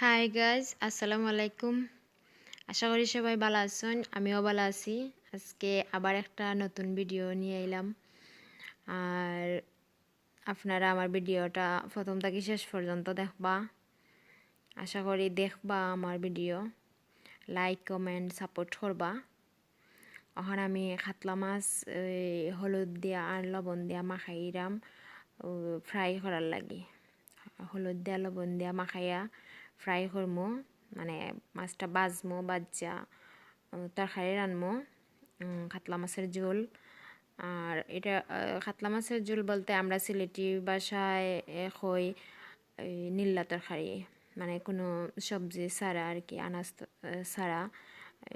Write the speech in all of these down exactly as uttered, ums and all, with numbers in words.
Hi guys, আসসালামু আলাইকুম। আশা করি সবাই ভালা আছইন, আমিও ভালা আছি। আজকে আবার একটা নতুন ভিডিও নিয়া আইলাম। আর আপনারা আমার ভিডিওটা প্রথম থাকি শেষ পর্যন্ত দেখবা। আশা করি দেখবা আমার ভিডিও, লাইক, কমেন্ট, সাপোর্ট করবা। অখন আমি কাতলা মাছ, এই, হলুদ দিয়া আর লবণ দিয়া মাখাইরাম, ও, ফ্রাই করার লাগি। হলুদ দিয়া, লবণ দিয়া মাখাইয়া ফ্রাই করমু, মানে মাছটা ভাজমু, ভাজিয়া, ও, তরকারি রানমু, উম, কাতলা মাছের ঝোল। আর এটা, আহ, কাতলা মাছের ঝোল বলতে আমরা সিলেটি ভাষায়, এ, কই, এই, নিল্লা তরকারি, মানে কোনো সবজি ছাড়া আর কি, আনাজ ত-, আহ, ছাড়া,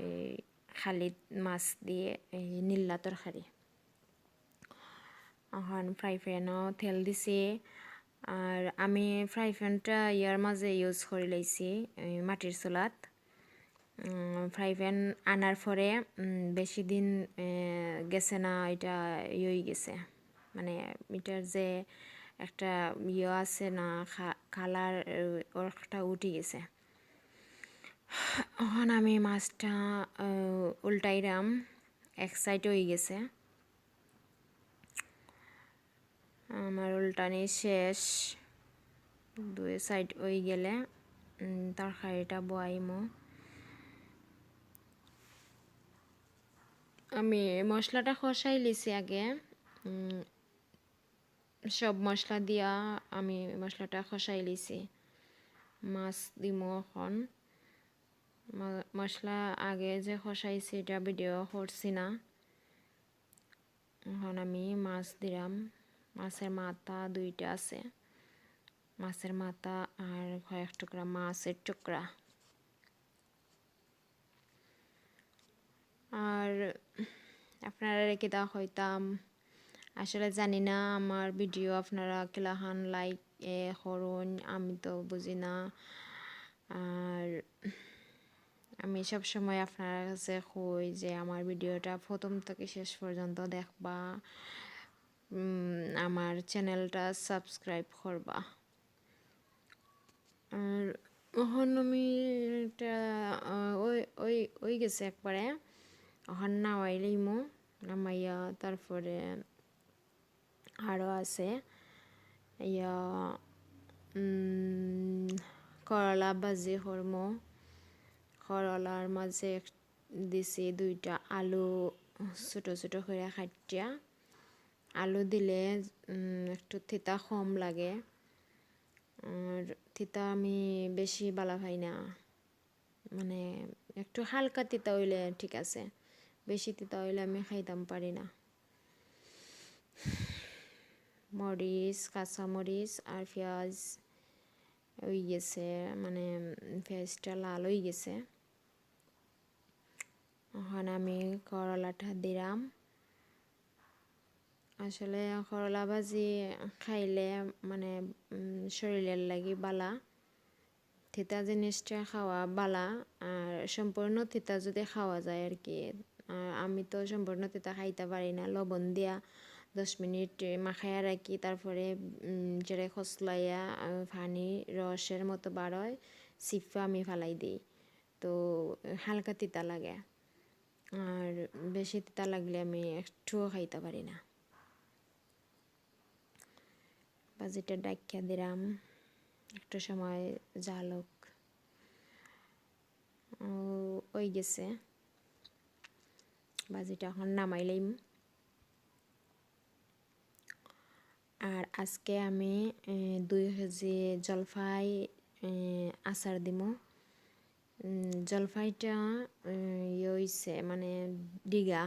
এই, খালি মাছ দিয়ে এই নিল্লা তরকারি। এখন ফ্রাই প্যানও তেল দিছি, আর আমি ফ্রাই প্যানটা ইয়ার মাঝে ইউজ করি লাইছি, এই মাটির চুলাত। উম, ফ্রাই প্যান আনার পরে, উম, বেশি দিন, এ, গেছে না, এটা ইয়ে হয়ে গেছে, মানে এটার যে একটা ইয়ে আছে না, খা-, কালার, এ, ওর একটা উঠে গেছে। এখন আমি মাছটা, আহ, উল্টাইরাম, এক সাইড হয়ে গেছে। আমার উল্টানি শেষ, দুই সাইড হয়ে গেলে, উম, তরকারিটা বয়াইমু। আমি মশলাটা কষাই লিছি আগে, উম, সব মশলা দিয়া আমি মশলাটা কষাই লিছি। মাছ দিমু এখন। ম-, মশলা আগে যে কষাইছি, এটা ভিডিও করছি না। এখন আমি মাছ দিলাম। মাছের মাথা দুইটা আছে, মাছের মাথা আর কয়েক টুকরা মাছের টুকরা। আর আপনারারে কিতা কইতাম, আসলে জানি না আমার ভিডিও আপনারা কিলাখান লাইক, এ, করইন, আমি তো বুঝি না। আর আমি সব সময় আপনার কাছে কই যে আমার ভিডিওটা প্রথম থেকে শেষ পর্যন্ত দেখবা, উম, আমার চ্যানেলটা সাবস্ক্রাইব করবা। আর এখন আমি এটা, আহ, ওই, ওই, ওই গেছে একবারে। এখন নামাই লইমু, নামাইয়া তারপরে আরও আছে ইয়া, উম, করলা ভাজি করমু। করলার মাঝে এক-, দিছি দুইটা আলু ছোট ছোট করে কাটিয়া। আলু দিলে, উম, একটু তিতা কম লাগে। আর তিতা আমি বেশি বালা পাই না, মানে একটু হালকা তিতা হইলে ঠিক আছে, বেশি তিতা হইলে আমি খাইতাম পারি না। মরিচ, কাঁচা মরিচ আর পেঁয়াজ হয়ে গেছে, মানে পেঁয়াজটা লাল হয়ে গেছে। এখন আমি করলাটা দিলাম। আসলে করলা ভাজি খাইলে মানে, উম, শরীরের লাগি বালা। তিতা জিনিসটা খাওয়া বালা, আর সম্পূর্ণ তিতা যদি খাওয়া যায় আর কি। আর আমি তো সম্পূর্ণ তিতা খাইতে পারি না। লবণ দিয়া দশ মিনিট মাখাইয়া রাখি, তারপরে, উম, যেটা খসলাইয়া, আহ, পানি রসের মতো বারয়, ছিপ্পা আমি ফালাই দিই। তো হালকা তিতা লাগে, আর বেশি তিতা লাগলে আমি একটুও খাইতে পারি না। ভাজিটা ডাকিয়া দিলাম, একটু সময় জাল হোক। ও, হয়ে গেছে, ভাজিটা এখন নামাই লইমু। আর আজকে আমি, এ, দুই কেজি জলফাই, এ, আচার দিমু। উম, জলফাইটা, এ, ইয়ে হইছে, মানে ডিগা,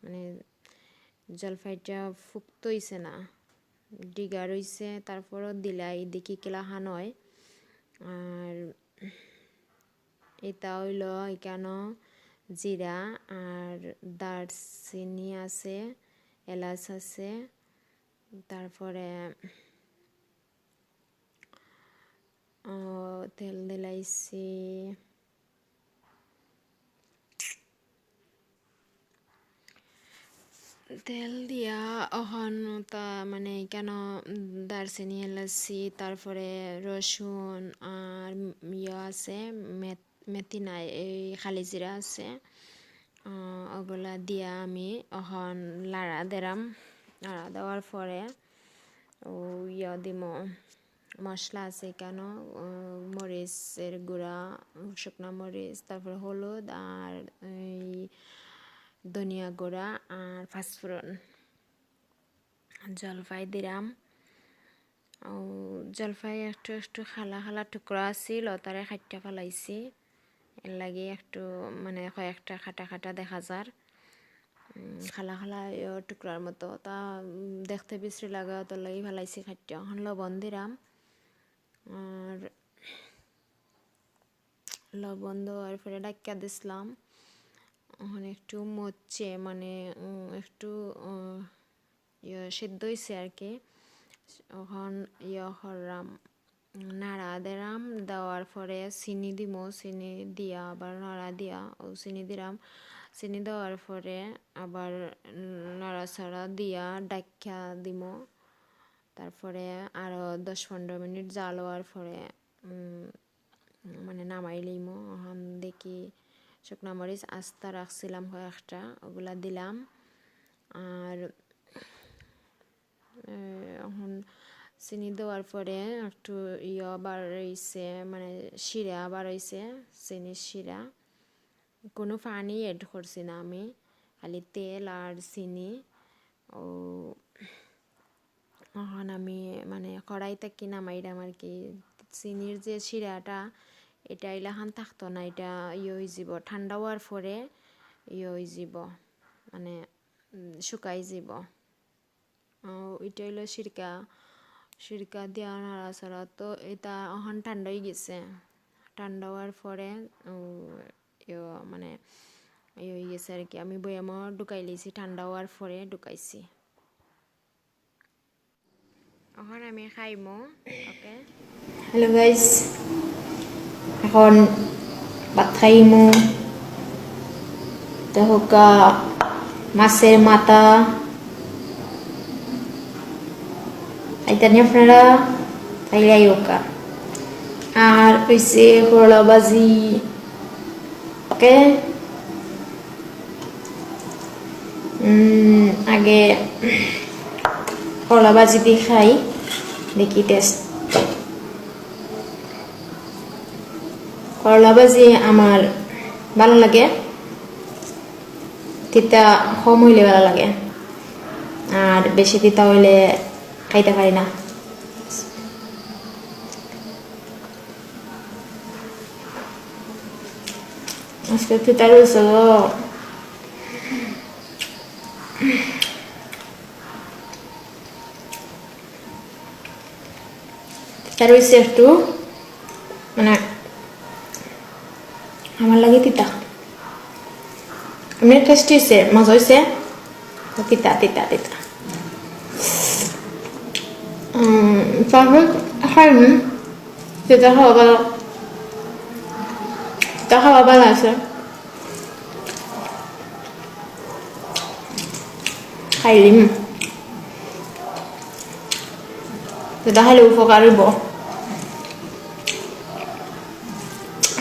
মানে জলফাইটা ফুক্ত হইছে না, ডিগা রইছে, তারপরও দিলাই দেখি কিলাখান হয়। আর এটা হইল এখানো জিরা আর দারচিনি আছে, এলাচ আছে, তারপরে, আহ, তেল দিলাইছি। তেল দিয়া অখন তা মানে কেন দারচিনি, এলাচি, তারপরে রসুন আর উম, ইয়া আছে, মেথ-, মেথি নাই, এই কালিজিরা আছে। আহ, ওগুলা দিয়া আমি অখন লাড়া দেরাম। লাড়া দেওয়ার পরে ও ইয়া দিমু, মশলা আছে এখানো, আহ, মরিচের গুঁড়া, শুকনা মরিচ, তারপরে হলুদ আর এই ধনিয়া গুঁড়া আর পাঁচফোড়ন। জলফাই দিরাম। ও জলফাই একটু একটু কালা কালা টুকরা আছিল, অতারে কাটিয়া ফালাইছি। এর লাগি একটু মানে কয়েকটা কাটা কাটা দেখা যার। উম, কালা কালা ইয়ো টুকরার মতো। তা, উম, দেখতে বিশ্রী লাগে, অতর লাগি ফালাইছি কাটিয়া। অখন লবণ দিরাম। আর লবণ দেওয়ার পরে ঢাকিয়া দিছলাম। অখন একটু মরছে, মানে, উম, একটু, উম, ইয়ে, সিদ্ধ হইছে আর কি। অখন ইয়ে করলাম, নাড়া দিলাম, দেওয়ার পরে চিনি দিমু, চিনি দিয়া আবার নাড়া দিয়া ও চিনি দিলাম। চিনি দেওয়ার পরে আবার, উম, নাড়াচাড়া দিয়া ঢাকিয়া দিমু। তারপরে আরো দশ পনেরো মিনিট জাল হওয়ার পরে, উম, মানে নামাই লইমু। অখন দেখি শুকনা মরিচ আস্তা রাখছিলাম কয়েকটা, ওগুলা দিলাম। আর, এ, অখন চিনি দেওয়ার পরে একটু ইয়া বার হইছে, মানে শিরা বার হইছে, চিনির শিরা। কোনো পানি add করছি না আমি, খালি তেল আর চিনি। ও, অখন আমি মানে কড়াই থাকি নামাইরাম আর কি। চিনির যে শিরাটা, এটা ইলাখান থাকতো না, এটা ইয়ে হয়ে যাব, ঠান্ডা হওয়ার পরে ইয়ে হয়ে যাব, মানে, উম, শুকাই যাব। ও, এটা হইলো সিরকা, সিরকা দিয়া নাড়াচাড়া। তো এটা অখন ঠান্ডা হয়ে গেছে, ঠান্ডা হওয়ার পরে, ও, ইয়ে, মানে, ইয়ে হয়ে গেছে আর কি। আমি বয়ামও ঢুকাই লিছি, ঠান্ডা হওয়ার পরে ঢুকাইছি। অখন আমি খাইমু, ওকে। হ্যালো গাইস, এখন ভাত খাইমু। তো হোকা মাছের মাথা, খাইতানি আপনারা? খাইলাই হোকা। আর হইছে করলা ভাজি, ওকে। উম, আগে করলা ভাজি দি খাই, দেখি টেস্ট। করলা ভাজি আমার ভালা লাগে, তিতা কম হইলে ভালা লাগে, আর বেশি তিতা হইলে খাইতে পারি না। আজকে তিতা রইছে গো। তিতা রইছে একটু, মানে, আমার লাগি তিতা। এমনি টেস্টি হইছে, মজা হইছে। তিতা, তিতা, তিতা। উম, তারপর খাইনি, তিতা খাওয়া ভালা, তিতা খাওয়া ভালা আছে। খাইলিম। তিতা খাইলে উপকার হইব।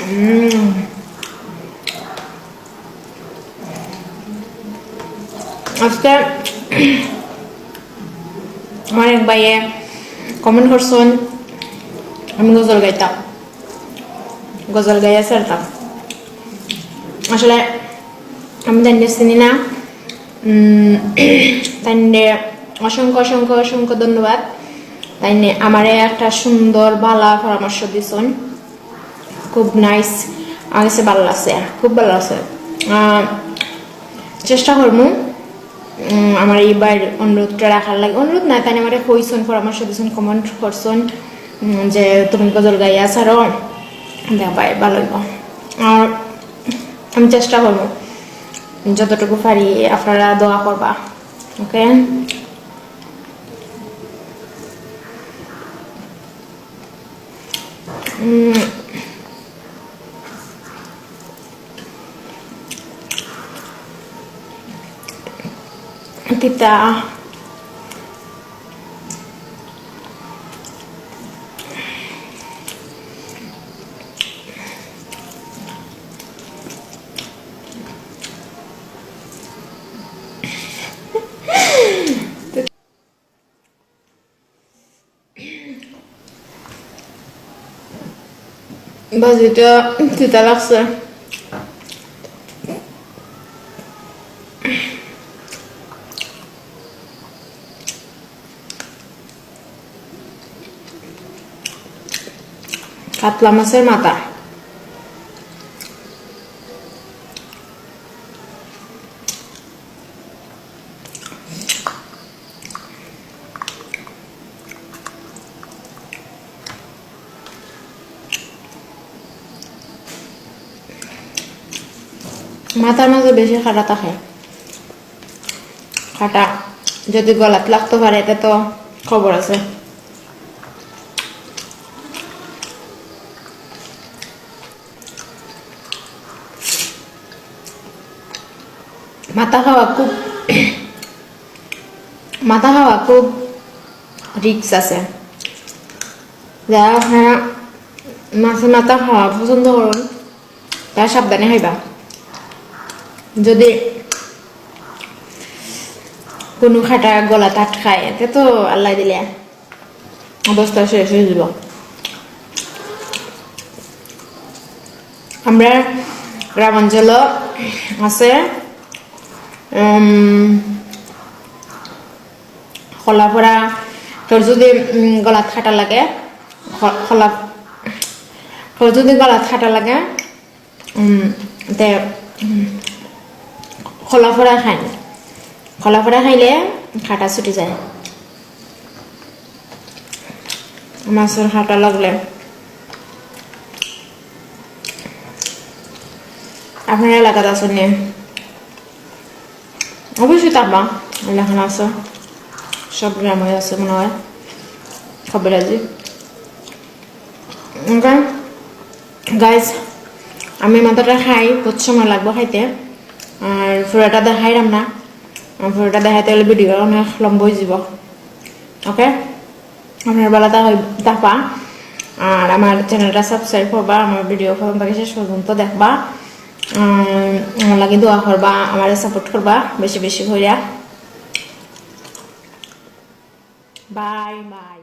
উম। আজকে আমার এক ভাইয়ে comment করছইন, আমি গজল গাইতাম, গজল গাইয়া ছাড়তাম। আসলে আমি তাইনরে চিনি না। উম, তাইনরে অসংখ্য, অসংখ্য, অসংখ্য ধন্যবাদ। তাইনে আমারে একটা সুন্দর, ভালা পরামর্শ দিছইন। খুব nice, আমার কাছে ভালা লাগছে, খুব ভালা লাগছে। আহ, চেষ্টা করমু, উম, আমার এই ভাইর অনুরোধটা রাখার লাগি। অনুরোধ না, তাইন আমারে কইছইন, পরামর্শ দিছইন, comment করছইন, উম, যে তুমি গজল গাইয়া ছাড়ো, দেখবায় ভালা লাগবো। আর আমি চেষ্টা করমু যতটুকু পারি, আপনারা দোয়া করবা, ওকে? উম। তিতা। ভাজিটা তিতা লাগছে। কাতলা মাছের মাথা। মাথার মাঝে বেশি কাটা থাকে। কাটা যদি গলাত লাগতে পারে, এটা তো খবর আছে। মাথা খাওয়া খুব, মাথা খাওয়া খুব রিস্ক আছে। যারা আপনারা মাছের মাথা খাওয়া পছন্দ করুন, তারা সাবধানে খাইবা। যদি কোনো কাটা গলাত আটকায়, এতে তো আল্লাহ দিলে অবস্থা শেষ হয়ে যাব। আমরা গ্রামাঞ্চল আছে, উম, খোলাফরা, তোর যদি, উম, গলাত কাটা লাগে, খ-, খোলা, তোর যদি গলাত কাটা লাগে, উম, তে, উম, খোলাফরা খাইন। খোলাফরা খাইলে কাটা ছুটি যায়। মাছের কাটা লাগলে আপনার এলাকাত আছে নি? অবশ্যই থাকবা, এলাকাত আছে, সব গ্রামে আছে মনে হয়, খবর আজি। ওকে গাইস, আমি মাথাটা খাই, বহুত সময় লাগবো খাইতে। আর পুরাটা দেখাইলাম না, আর পুরাটা দেখাইতে হলে ভিডিও অনেক লম্বা হয়ে যাব। ওকে, আপনার বেলা থাকবা, আর আমার চ্যানেলটা সাবস্ক্রাইব করবা, আমার ভিডিও প্রথম থেকে শেষ পর্যন্ত দেখবা। আর আমার লাগি দোয়া করবা, আমারে সাপোর্ট করবা বেশি বেশি করিয়া। Bye bye.